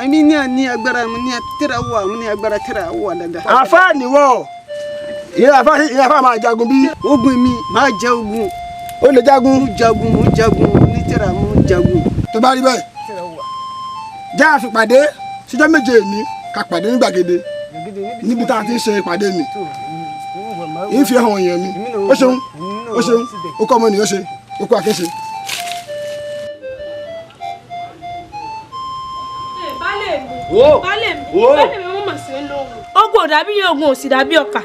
Èmi ní agbára, mo ní tẹ́ra wà, mo ní agbára tẹ́ra wà dáadáa. Àfáà nìwọ, ìyẹn àfáà máa jagun bí. Ogun mi máa jẹ ogun. Ó lè jagun. Mo jagun, mo jagun, ní tẹ́ra mo jagun. Tó bá rí bẹ́ẹ̀, já àfipàdé síjọ́ méje ní ká pàdé ní gbàgede níbi tá a ti ń ṣe ìpàdé ni. Ìyẹn fi hàn èèyàn mi. Ó ṣeun, ó ṣeun, ó kọ́ ọmọ ènìyàn ṣe, ó kọ́ akéṣe. Baálé mi mú màá sí lóhùn. Ogun ò dàbí yẹn, ogun ò sì dàbí ọkà.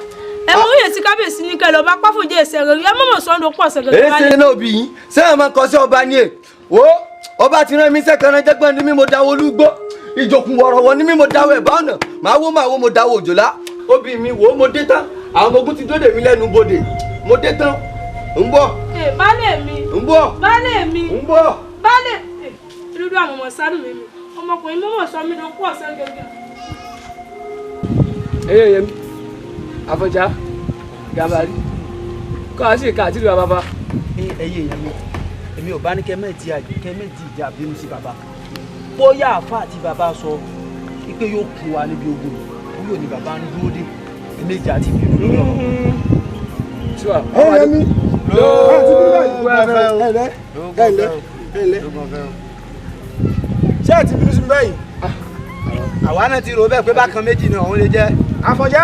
Ẹ mọ òye tí kábíyèsí ní kẹlẹ ọba páfòjé ẹsẹ rẹ ẹ mọ̀mọ̀ sọ́ndọ̀ pọ̀ ṣẹ̀gẹ̀dẹ̀ Èsì náà bí yín, sẹ́yìn máa kọ sí ọba ni è. Wo ọba ti rán mi sẹ́kànnà jẹ́gbọ́n ní mi mo dáwọ́ olúgbó. Ìjòkùn wọ̀rọ̀wọ̀ ní mi mo dáwọ́ ẹ̀bá ọ̀nà. Màá wó màá wó mo dáwọ́ òjòlá. Obì mi wò ó mo dé tán. Àwọn ọmọ ogun ti dóde mi lẹ́nu bodè. Mo dé tán. Ń bọ̀. Baálé mi. Ń bọ̀. Baálé mi. Ń bọ̀. Baálé. Dúdú àwọn ọmọ sáré mi mi. Ọmọkùnrin mọ́mọ́ sọ mí ló pọ̀ sẹ́gẹ̀gẹ̀. Eyé yẹmi, Àfọ̀njá, Gàmbàrí, kọ́ àti ìka àti ìlú bàbá. Ẹyẹ èèyàn mi, èmi ò bá ní kẹ́mẹ́ẹ̀tì ìjà bínú sí bàbá. Bóyá àfa àti bàbá sọ pé yóò kú wa níbi ogun yìí, bóyá ní bàbá ń dúró dé, èmi ìjà àti ìbínú lórí ọ̀rọ̀. Ẹ mi. Ẹ ǹlẹ́ ẹ ǹlẹ́. Ṣé ẹ ti bínú sí mi báyìí? Àwa náà ti rò bẹ́ẹ̀ pé bákan méjì ni òun lè jẹ́. Àfọ̀njá.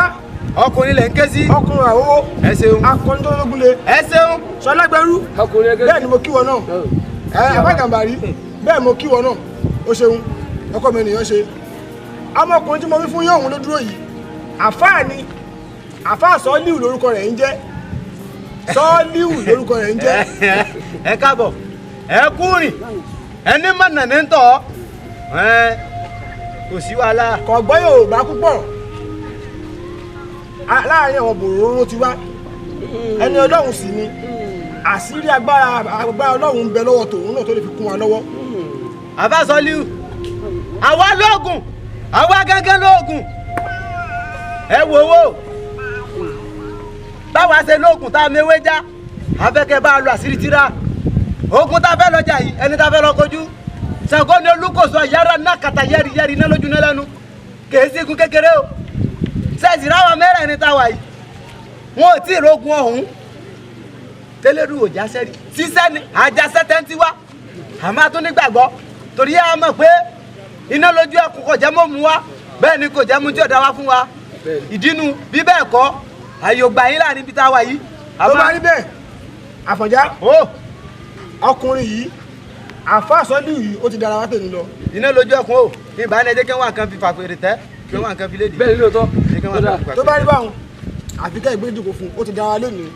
Ọkùnrin lẹ̀ ń ké sí. Ọkùnrin àwòwò. Ẹ ṣeun. Akọni tó lógun le. Ẹ ṣeun. Sọlágbẹrú. Bẹ́ẹ̀ ni mo kí wọn náà. Ẹ Àbágàmbàrí. Bẹ́ẹ̀ mo kí wọn náà. O ṣeun. Ọkọ mi nìyẹn ṣe. Ọmọkùnrin tí mo wí fún yóò òun ló dúró yìí. Àfáà ni. Àfáà Sọ́líù lórúkọ rẹ̀ ń jẹ́. Sọ́líù lórúkọ rẹ̀ ń jẹ́. Ẹ káàbọ̀. Ẹ kúrìn. Ẹni mọ̀nà ní tọ̀. Kò sí wàhálà. Kò gbọ́ Yorùbá púpọ̀. Láàárín àwọn bòróró ti wá. Ẹni Ọlọ́run sì ni. Àṣírí agbára Ọlọ́run ń bẹ lọ́wọ́ tòun náà tó lè fi kún wa lọ́wọ́. Àfáà Sọ́líù, àwa lóògùn, àwa gángan lóògùn. Ẹ wò wò. Báwa ṣe lóògùn tá a mewé já, afẹ́kẹ́ bá a lọ àṣírí tíra. Ogun tá a fẹ́ lọ jà yìí, ẹni tá a fẹ́ lọ kojú. Ṣàngó ni Olúkòso yàrá náà kàtà yẹ́rì yẹ́rì iná lójú náà lẹ́nu. Kèé sí igun kékeré o. Ṣèṣì ráwa mẹ́rẹ̀ẹ̀rin tá a wà yìí. Wọn ò tí ì rogun ọ̀hún. Tẹ́lẹ̀rú ò jáṣẹ́ rí. Ṣíṣẹ́ ni àjàṣẹ́ tẹ́ ń ti wá. Àmọ́ a tún nígbàgbọ́. Torí a mọ̀ pé iná lójú ẹkùn kò jẹ́ mọ́ mu wá. Bẹ́ẹ̀ ni kò jẹ́ mú tí ò dá wá fún wa. Ìdínú bí bẹ́ẹ̀ kọ́, àyè ò gbà yín láàrin ibi tá a wà yìí. Tó bá rí bẹ́ẹ̀, Àfọ̀njá. Ọkùnrin yìí, Àfáà Sọ́líù yìí, ó ti dára wá tèmi lọ. Iná lójú ẹkùn o, ní ìbáni ẹ jẹ́ kí wọ́n kàn fi fàpèrè tẹ́, kí wọ́n kàn fi léde. Bẹ́ẹ̀ ni lóòótọ́. Tó bá rí báwọn, àfi ká ìgbéjòkó fún un, ó ti dára lónìí.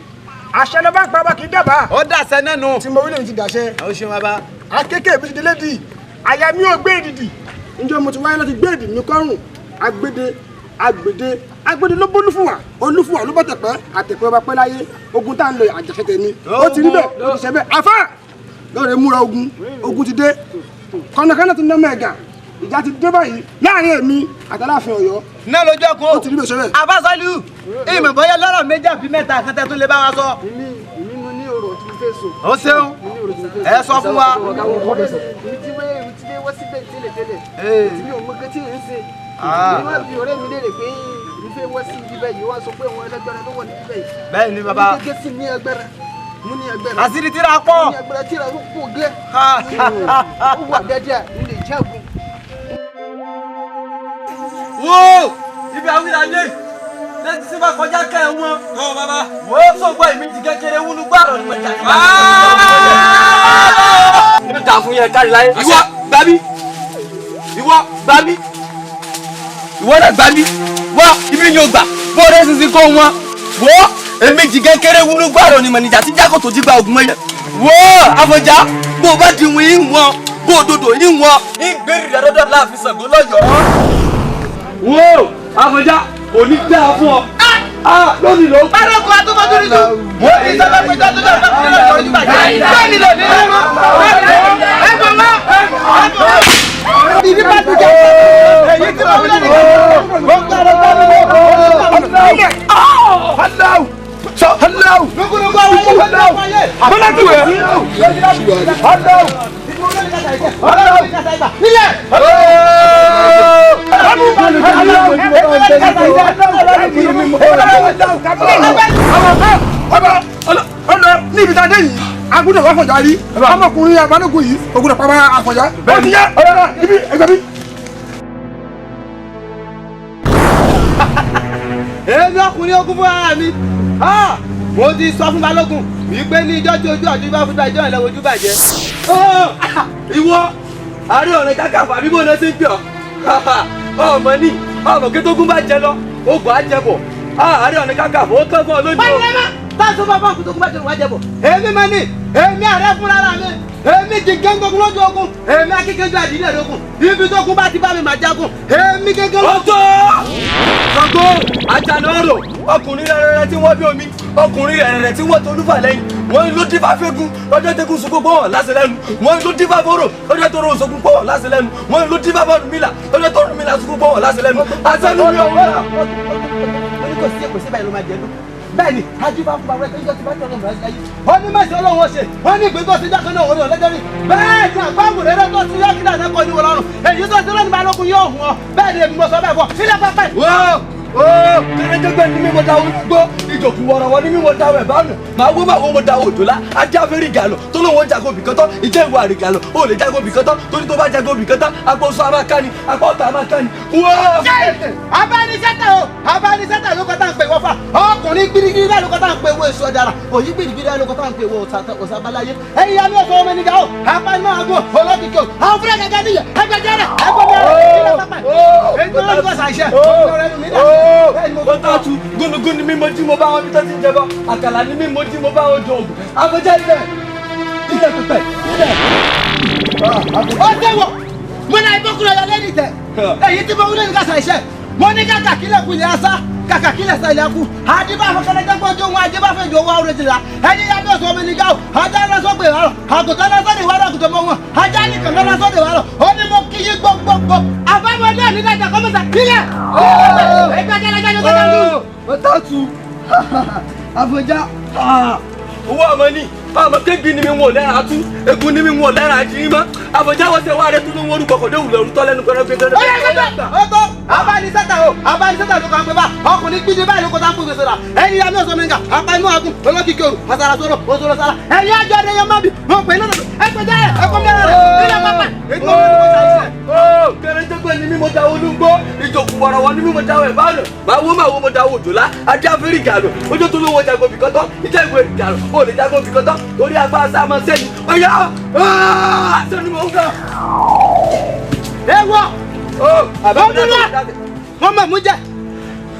Àṣẹ ló bá ń pa bá kì í dábàá. Ó dàṣẹ náà nù. Tí mo wí lèmi ti dàṣẹ. Ó ṣeun bàbá. Akékèé mi ti délé dì, àyà mi ò gbé èdìdì. Ǹjẹ́ mo ti wáyé láti gbé èdì mi kọ́rùn? Agbede, agbede, agbede ló bólúfùwà, olúfùwà ló bá tẹ̀pẹ́, àtẹ̀pẹ́ ọba pẹ́ láyé, ogun tá à ń lọ àjàṣe tèmi. Ó ti rí bẹ́ẹ̀, ó ti ṣe bẹ́ẹ̀. Àfáà! Lọ́rẹ̀ múra ogun, ogun ti dé. Kọ́nàkọ́nà ti ná mẹ́ẹ̀gà, ìjà ti dé báyìí láàrin èmi àtàláàfin Ọ̀yọ́. Náà lójú ẹkùn o. Ó ti rí bẹ́ẹ̀ ṣe bẹ́ẹ̀. Àfáà Sọ́líù, ìmọ̀ bóyá lọ́rọ̀ méjì àbí mẹ́ta kan tẹ́ tún lè bá wa sọ. Èmi mo ní ọ̀rọ̀ tí mo fẹ́ sọ. Ó ṣeun, ẹ sọ fún wa. Èmi ti wé wọ́n síbẹ̀ tẹ́lẹ̀ tẹ́lẹ̀. Èmi mi ò mọ nǹkan tí ò ń ṣe. Èmi wá bi ọ̀rẹ́ mi léèrè pé èmi fẹ́ wá sí ibi báyìí, wọ́n sọ pé àwọn ẹlẹ́gbẹ̀rẹ̀ ló wà níbí báyìí. Bẹ́ẹ̀ ni bàbá. Èmi gẹ́gẹ́ sì ní agbára. Mo ní agbára. Àṣírí tíra pọ̀. Mo ní agbára tíra ó pọ̀ gẹ́. Ó wà dáadáa, mo lè jagun. Wo ibi awílàdé lẹ́tí sí bá kọjá ká ẹ wọ́n. Tọ́ bàbá. Wo sọ̀gbọ́n èmi ti kékeré wúnú gbàrọ̀ ní pẹ̀jà. Mo ta fún yẹn kárí láyé. Ìwọ gbà mí. Ìwọ gbà mí. Ìwọ náà gbà mí. Wá ibi ni o gbà. Bóore sísìn kó wọn. Wo èmi jì kékeré wúnú gbàrọ̀ ní mọ̀nìjà tí jákòtò jí gba ògùn mọ́yẹ. Wo Àfọ̀njá bó o bá di wọ́n yín wọn bó o dodo yín wọn. Ìgbèrè rẹ̀ dọ́dọ̀ láàfin Ṣàngó lọ́yọ̀ọ́. Wo Àfọ̀njá kò ní dáa fún ọ. Lónìí ló. Bárọ̀kọ̀ àtúbọ̀tún nínú. Mo ní sábà pé tó tó tó tó tó tó bàjẹ́. Bẹ́ẹ̀ni lò ní lọ́wọ́. Ẹ bọ̀ wá. Ìdí bá ti jẹ́ èyí tí mo wílẹ̀ nìkan. Mo ń gbọ́dọ̀ bá mi lọ. Aláwù. Aláwù. Lókùnrin àwọn ọmọ Aláwù. Bọ́lá ti wẹ̀. Aláwù. Aláwù. Nílẹ̀. Níbi tá a dé yìí, a gbọ́dọ̀ wá Àfọ̀njá rí. Ọmọkùnrin abánógún yìí, o gbọ́dọ̀ pa Àfọ̀njá. Ó ti yá, ibi ẹgbẹ́ mi. Èmi ọkùnrin ogun fún ara mi. Mo ti sọ fún Balógun wípé ní ijọ́ tí ojú àti bá fún ìjọ ìlẹ̀ ojú bàjẹ́. Ìwọ Ààrẹ Ọ̀nà Kakanfò àbí bóun náà ṣe ń pè ọ́. Ọmọ ní ọmọ kí tógún bá jẹ lọ, ogun á jẹ bọ̀. Ààrẹ Ọ̀nà Kakanfò ó tán fún ọ lónìí. Báyìí lẹ́mọ̀ táṣọ bá bá kú tógún bá jẹ wá jẹ bọ̀. Èmi máa ní èmi ààrẹ fúnra mi. Èmi ti gẹ́ngọ́gun lójú ogun. Èmi akíkanjú àdílé lógun. Ibi tógun bá ti bá mi máa jagun. Èmi gẹ́gẹ́ Ó tó! Ṣàngó Àjànàrò ọkùnrin rẹ̀rẹ̀rẹ̀ tí wọ́n bí omi ọkùnrin rẹ̀rẹ̀rẹ̀ tí wọ́n tolúfà lẹ́yìn wọ́n ló dífá fẹ́gun lọ́jọ́ tẹ́kùn sunkún pọ̀ láṣẹ lẹ́nu wọ́n ló dífá fọ́rọ̀ lọ́jọ́ tó rọ̀ sunkún pọ̀ láṣẹ lẹ́nu wọ́n ló dífá fọ́rùmílà lọ́jọ́ tó rùmílà sunkún pọ̀ láṣẹ lẹ́nu àṣẹnu mi ọ̀wọ́. Ó ní kò sí èkó sí báyìí ló máa jẹ lọ. Bẹ́ẹ̀ni, ajífà fún bàbá rẹ̀ tó ti bá tọ̀nà mọ̀ ẹ́ yìí. Ó ní mẹ́sàn-án Ọlọ́run ó ṣe, ó ní ìgbín tó ti jákan náà òun ọ̀lẹ́jọ́ rí. Bẹ́ẹ̀ ni àgbáàmù rẹ̀ tó ti yákìlá náà kọ́ ní wọlọ́run. Èyí tó ti lọ́nà balógun yóò hùn ọ. Bẹ́ẹ̀ ni èmi mo sọ bẹ́ẹ̀ fọ. Sílẹ̀ pápẹ́. Wọ́n Kẹrẹjẹgbẹ ni mímọ dáwọ gbọ ìjòkù wọrọwọ ni mímọ dáwọ ẹ bánu màá wó màá wó mo dáwọ òjòlá ajá fẹ́rí gàlọ tó lóun ó jago bìkan tán ìjẹ́ ìwà àrè gàlọ ó lè jago bìkan tán torí tó bá jago bìkan tán apá oṣù àmà ká ni apá ọ̀tá àmà ká ni. Abánisẹ́tà o, abánisẹ́tà ló kọ́ tá à ń pè wọ́n fà, ọkùnrin gbirigbiri báyìí ló kọ́ tá à ń pè wọ́n èso ọ̀dàrà, òyì gbirigbiri báyìí ló kọ́ tá à ń pè wọ́n òsàbáláyé. Ẹ̀yin yàrá ọ̀sán ọmọ ènìyàn o, apá iná àgọ́ olókìkí o, àwọn fúnra gẹ́gẹ́ níyẹn, ẹgbẹ́ jẹ́rẹ̀, ẹgbẹ́ mẹ́rẹ̀, kílẹ̀ pápá. Èyí tó lọ́dún kọ́ sàṣẹ, ó tọ́jú gúnugún ni mímọ tí mo bá wọn bí tó ti ń jẹbọ, àkàlà ni mímọ tí mo bá wọn jọ ògùn, àfọ̀njá ilẹ̀ ilẹ̀ pípẹ́ ilẹ̀. Ó tẹ̀wọ̀, mo náà ìbókùnrin ọ̀yọ́ lẹ́nu ìtẹ̀, èyí tí mo wúlò ní ká sàṣẹ, mo ní kàkà kílẹ̀ kú ilẹ̀ asá, kàkà kílẹ̀ sa ilẹ̀ kú, àdìbà fọkànlẹ́jẹ́ gbọ́njọ́ wọn, àdìbà fẹjọ́ wọn ọ̀rẹ́ ti la, ẹni yá bí ọ̀sán omi ní gáwó, ajá lọ́sọ̀ pé wàrọ̀, àgùntàn lọ́sọ̀ ní wàrọ̀ àgùntàn mọ́ wọn, ajá nìkan lọ́sọ̀ ní wàrọ̀, ó ní mo kí yín gbogbogbò, àbámọ́dé ní dájà kọ́mọ́sà kílẹ̀. Ó tọ́jú àfọ̀njá owó ọmọ ní ọmọ kébi ni mi wò lẹ́ra tú egun ni mi wò lẹ́ra jí mọ́ àfọ̀njá wọ́n ṣe wá rẹ tún ló ń orúkọ kò dé wùlẹ̀ orútọ́ lẹ́nu pẹ̀lú pẹ̀lú. Ọtọ abánisẹ́tà o, abánisẹ́tà ló kàn pé bá ọkùnrin gbídé báyìí ló kọ́ tá a fún gbèsè rà, ẹni yá mi ọ̀sán mi ń gà apá inú àgùn olókìkí òru àtàrà sọ̀rọ̀ òṣòro sára ẹni àjọ ẹni yẹn má bì mo pè é lọ́dọ̀ ẹ pè jẹ́ ẹkọ mẹ́rin rẹ̀ kílẹ̀ pápá. Kẹrẹjẹgbẹ ni mímọ dáwọ olúgbó, ìjòkù wọ̀rọ̀wọ̀ ni mímọ dáwọ ẹ̀bánu, màá wó màá wó mo dáwọ òjòlá, ajá fẹ́rí gàlò, ojú tó lówó jago bìkan tán, ìjẹ́ ìwé gàlò, ó lè jago bìkan tán, torí apá asá máa sẹ́ni, ọ̀yá sẹ́ni mò ń gà. Ewọ, ọdúnlá, mo mọ̀ mú jẹ,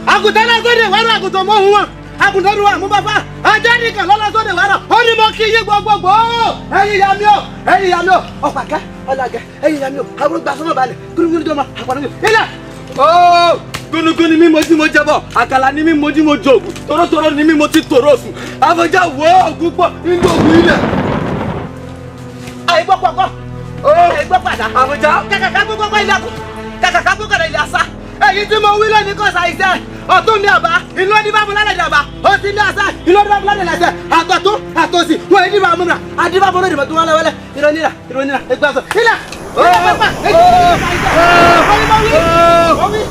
àgùntàn náà sóde wàrà àgùntàn mọ́ òun wọn, àgùntàn ní wà mú bàbá, ajá nìkan lọ́lá sóde wàrà, ó ní mo kí yín gbogbogbò, ẹ̀yin ìyá mi o, ẹ̀yin ìyá mi o, ọ̀pàkẹ́, ọ̀làgẹ̀, ẹ̀yin ìyá mi o, àwọn gbà sọ́mọ̀ balẹ̀, gúrúgúrú jọmọ, àpàdé mi, ilẹ̀. Gúnugún ni mímọ tí mo jẹbọ, àkàlà ni mímọ tí mo jòògùn, torótoró ni mímọ tí tòró sùn, àfọ̀njá wo ògùn pọ̀ nínú ògùn ilẹ̀. Àìgbọ́ pọ̀kọ́, àìgbọ́ padà, àfọ̀njá. Kàkàkà gbogbo ilẹ̀ kù, kàkàkà gbogbo ilẹ̀ asá, èyí tí mo wí lónìí kò ṣàìṣe, ọ̀tún mi àbá, ìlú ní bámu lálẹ́ dàbà, òsì mi àṣà, ìlú ní bámu lálẹ́ lẹ́sẹ̀, àtọ̀tún, àtòsì, wọ́n èyí bá múra, àdìbà bọ́lá ìdìbò tó wọ́n lẹ́wẹ́lẹ́, ìrọ̀nìrà, ìrọ̀nìrà, ẹgbẹ́ sọ, ilẹ̀, ilẹ̀ pápá, èyí tí mo wí,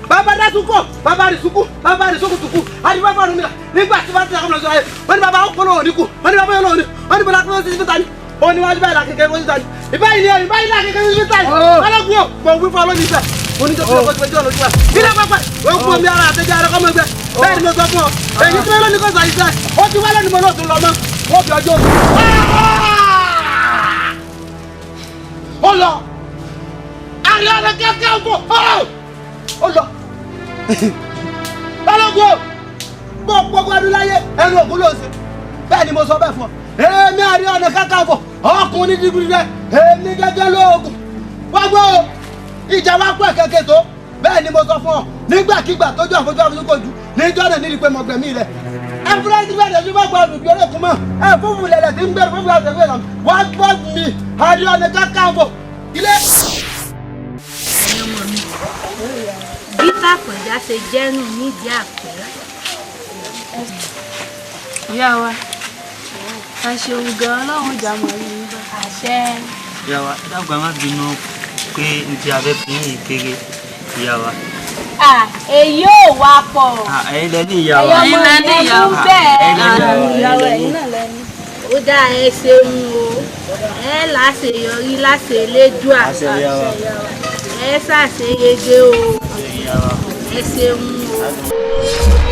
bàbá dá sunkún, bàbá rí sunkún, bàbá rí sunkún sunkún, àdìbà bọ́lá mi nígbà tí wọ́n ti sàkóso lọ́sọ̀rọ̀ ayé, wọ́n ní bàbá ó kọ́ lóhùn níkù, wọ́n ní bàbá yóò lóhùn ní, wọ́n ní bọ́lá kí wọ́n ti fi ta ni, ó ní wájú báyìí lákèké wọ́n ti ta ni, ìbáyìí ni ìbáyìí lákèké wọ́n ti ta ni, ọlọ́gùn ò, mo wí fún ọlọ́ni ìfẹ́, oníjọ́ tí wọ́n ti fẹjọ́ lójú wa, ilé pápá, ó kú omi ara àtẹ̀jẹ́ ara kọ́mọ ẹgbẹ́, bẹ́ẹ̀ ni mo sọ fún ọ, èyí tí wọ́n lónìí kò sọ ìṣe, ó ti wá lẹ́nu mọ́ náà tún lọ mọ́, wọ́n fi ọjọ́ òkú. Ó lọ, àrẹ ọ̀rẹ́ kẹ́kẹ́ ọ̀gbọ̀n, ó lọ, ọlọ́gùn ò, bó gbogbo ọdún láyé ẹnu ògún ló ń ṣe, bẹ́ẹ̀ ni mo sọ bẹ́ẹ̀ fún ọ, èmi Ààrẹ Ọ̀nà Kakanfò ọkùnrin dídúdú èmi gẹ́gẹ́ lóògùn gbogbo ìjà wa pọ̀ kẹ̀kẹ́ tó, bẹ́ẹ̀ ni mo sọ fún ọ, nígbàkigbà tójú àfojú àfojú kò jù níjọ́ náà nídìí pé mo gbẹ̀mí rẹ̀ ẹ fúnra ti bẹ̀rẹ̀ sí gbàgbọ́ ọdún bí olókùn mọ́ ẹ fúnfún lẹ̀lẹ̀ tí ń gbẹ̀rù fúnfún àti ẹ̀fẹ́ wá gbọ́ mi Ààrẹ Ọ̀nà Kakanfò ilé. Bí Tàfọ̀njá ṣe jẹ́nu nídìí àpẹ́. Ìyá wa, a ṣeun gan-an, Ọlọ́run jà mọ́ rí yín bá. Àṣẹ. Ìyá wa, ẹ dákun ẹ má bínú pé n ti abẹ́ fi yín kéré ìyá wa. Èyí ò wá pọ̀. Ẹ̀yin lẹ ní ìyá wa. Ẹ̀yin lẹ ní ìyá wa. Ẹ̀yin lẹ ní ìyá wa. Ẹ̀yin náà lẹ ní. Ó dá ẹ ṣeun o, ẹ láṣeyọrí láṣẹ Elédùà, ẹ ṣàṣeyege o, ẹ ṣeun o.